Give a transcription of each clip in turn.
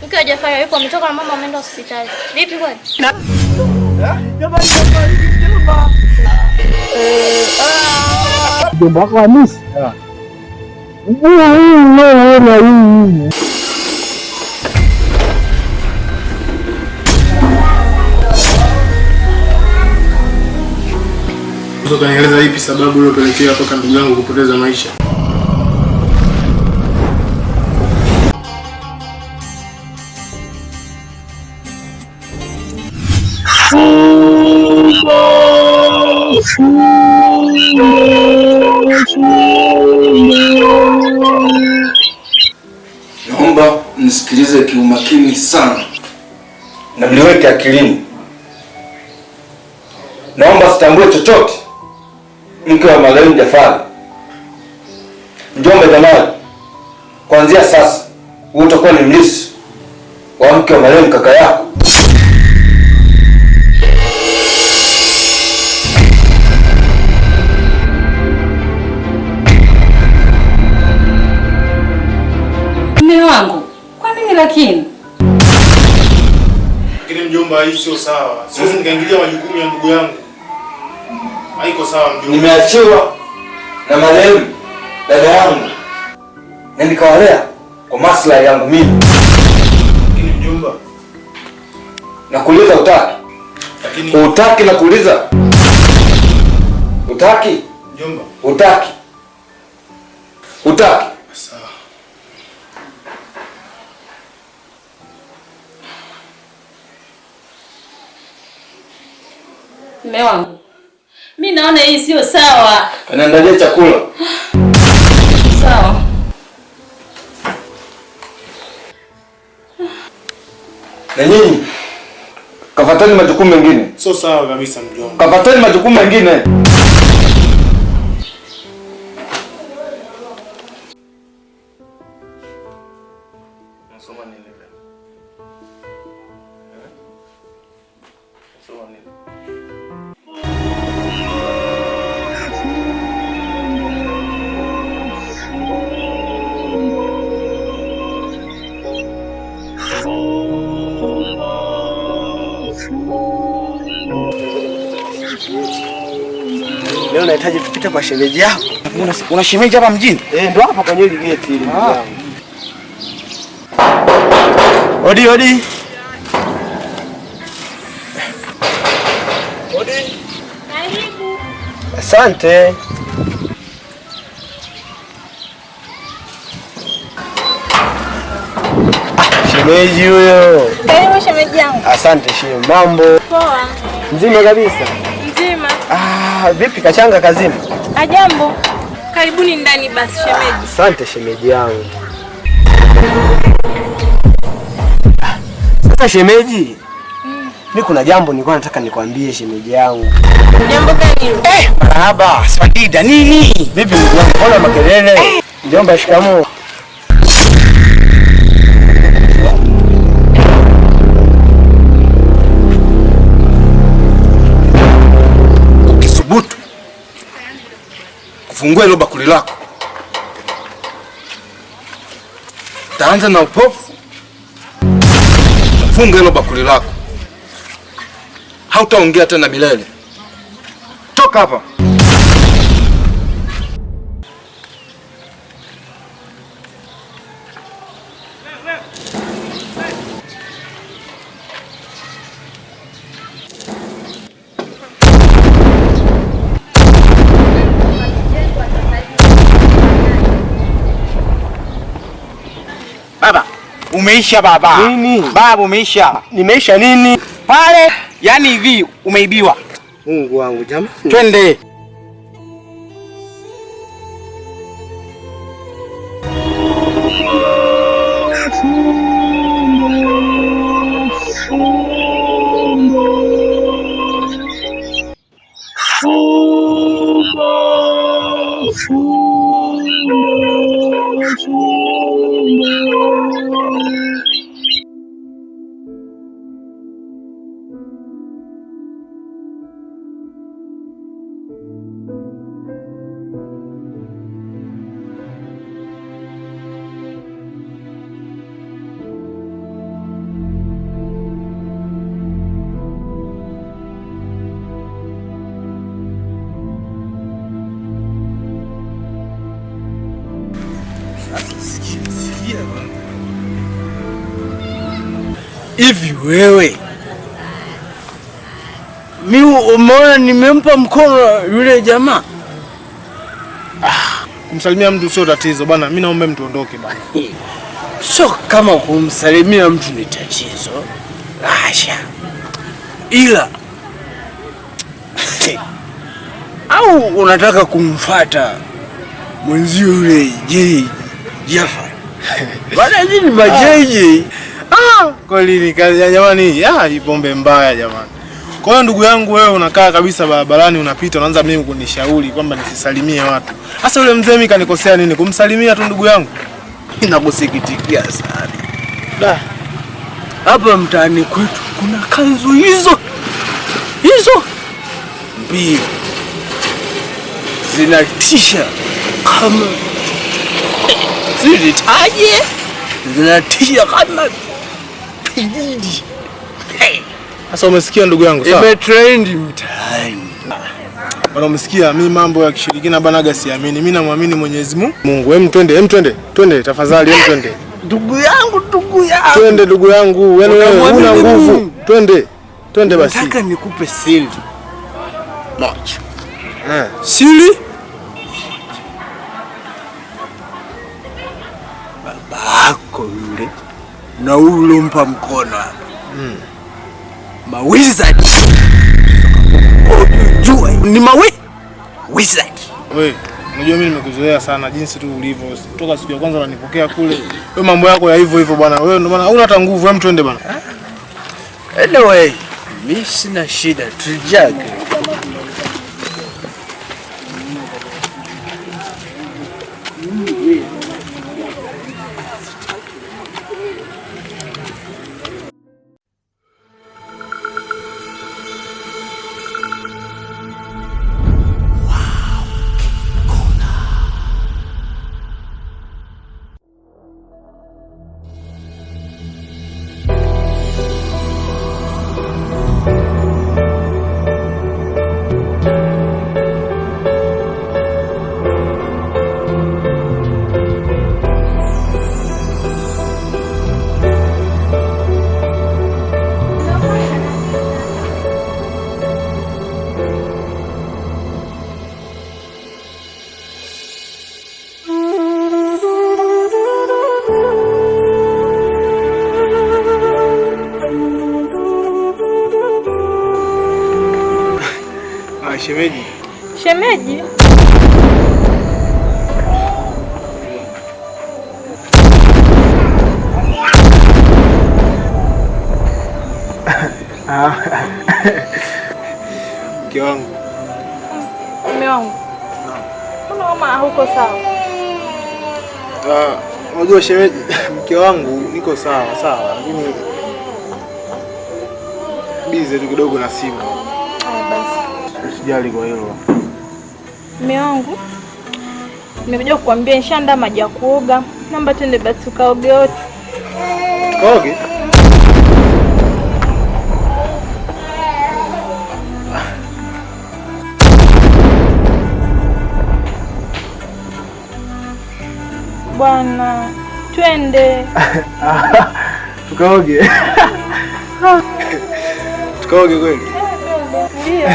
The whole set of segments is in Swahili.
Mke wa Jafari yupo ametoka na mama ameenda hospitali. Vipi kwani? Jamani, mjomba. Mjomba wako Hamisi? Unaona hii. Unaweza kunieleza ipi sababu iliyopelekea mpaka ndugu yangu kupoteza maisha? Naomba mnisikilize kiumakini sana na mliweke akilini. Naomba sitambue chochote mke wa marehemu Jafari, mjomba Jamali, kuanzia sasa wewe utakuwa ni mlisi wa mke wa marehemu kaka yako. Mume wangu, kwa nini lakini? Lakini mjomba, hii sio sawa. Siwezi nikaingilia majukumu ya ndugu yangu. Haiko sawa mjomba. Nimeachiwa na marehemu dada yangu na nikawalea kwa maslahi yangu mimi. Lakini mjomba, Nakuuliza utaki? Lakini utaki nakuuliza? Utaki? Mjomba. Utaki? Utaki? Sawa. Mume wangu, mimi naona hii sio sawa. Kaniandalia chakula. Sawa. Na nyinyi kafateni majukumu mengine. Sio sawa kabisa mjomba. Kafateni majukumu mengine. Nasoma nini leo? Eh? Nasoma nini? Leo nahitaji tupite kwa shemeji yako. Una shemeji hapa mjini? Ndo hapo kwenye hili geti hili. Odi, odi. Odi. Karibu. Asante. Shemeji huyo. Karibu shemeji yangu. Asante shemeji. Mambo? Poa. Mzima kabisa? Mzima. Vipi kachanga kazima? Ajambo. Karibuni ndani basi shemeji. Asante shemeji yangu. Sasa shemeji, mimi kuna jambo nilikuwa nataka nikwambie shemeji yangu. Jambo gani hilo? Marahaba, Swadida nini? Vipi ndugu yangu, mbona makelele? Mjomba, shikamoo. Ukisubutu kufungua hilo bakuli lako, taanza na upofu. Funga hilo bakuli lako, hautaongea tena milele. Toka hapa. Baba, umeisha baba. Nini? Baba umeisha. Nimeisha nini? Pale, yani hivi umeibiwa. Mungu wangu jamani. Twende. Hivi wewe mimi umeona nimempa mkono yule jamaa? Kumsalimia mtu sio tatizo bana. Mimi naomba mtu ondoke bana. Sio kama kumsalimia mtu ni tatizo. Asha. Ila au unataka kumfuata mwenzio yule J Jafar? Bana nini majeje? Kweli ni kazi jamani, hii pombe mbaya jamani. Kwa hiyo ndugu yangu wewe unakaa kabisa barabarani unapita unaanza mimi kunishauri kwamba nisisalimie watu. Sasa yule mzee mimi kanikosea nini? Kumsalimia tu ndugu yangu. Nakusikitikia sana. Da. Hapa mtaani kwetu kuna kanzu hizo hizo mbili zinatisha kama zilitaje, zinatisha kama pilili. Sasa umesikia ndugu yangu sawa? Imetrend mtaani. Bana umesikia mimi mambo ya kishirikina banaga siamini. Mimi namwamini Mwenyezi Mungu. Hem twende, hem twende. Twende tafadhali, hem twende. Ndugu yangu, ndugu yangu. Twende ndugu yangu. Yaani wewe una nguvu. Twende. Twende basi. Nataka nikupe siri moja. Siri? Babako yule na ulompa mkono hapa. Mawizard. Jua ni mawe wizard. Wewe unajua mimi nimekuzoea sana jinsi tu ulivyo. Toka siku ya kwanza unanipokea kule. Wewe mambo yako ya hivyo hivyo bwana. Wewe ndio maana huna hata nguvu. Hem twende bwana. Anyway, mimi sina shida tujage. Shemeji. Shemeji. Mke wangu. Mume wangu. Mbona mama huko sawa? Unajua shemeji, mke wangu niko sawa sawa, lakini busy tu kidogo na simu. Basi. Usijali kwa hilo. Mume wangu, nimekuja kukuambia nishaandaa maji ya kuoga. Naomba twende basi tukaoge wote. Tukaoge? Bwana, twende. Tukaoge. Tukaoge kweli? Ndio.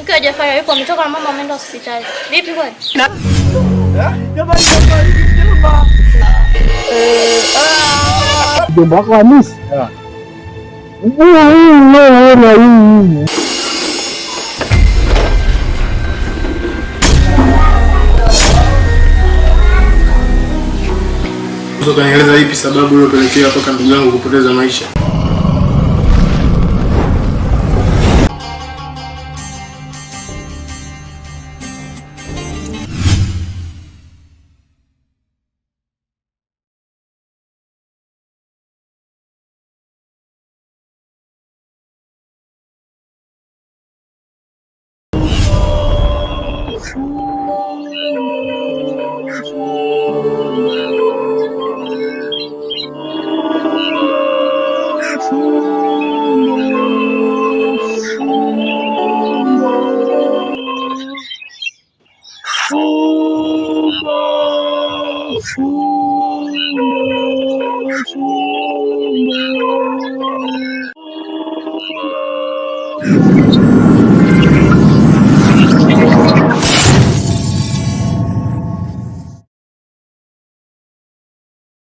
Mke wa Jafari yupo ametoka na mama ameenda hospitali. Vipi kwani? Mjomba wako Hamisi? Huu. Ukanieleza ipi sababu iliyopelekea mpaka ndugu yangu kupoteza maisha? Fumbo.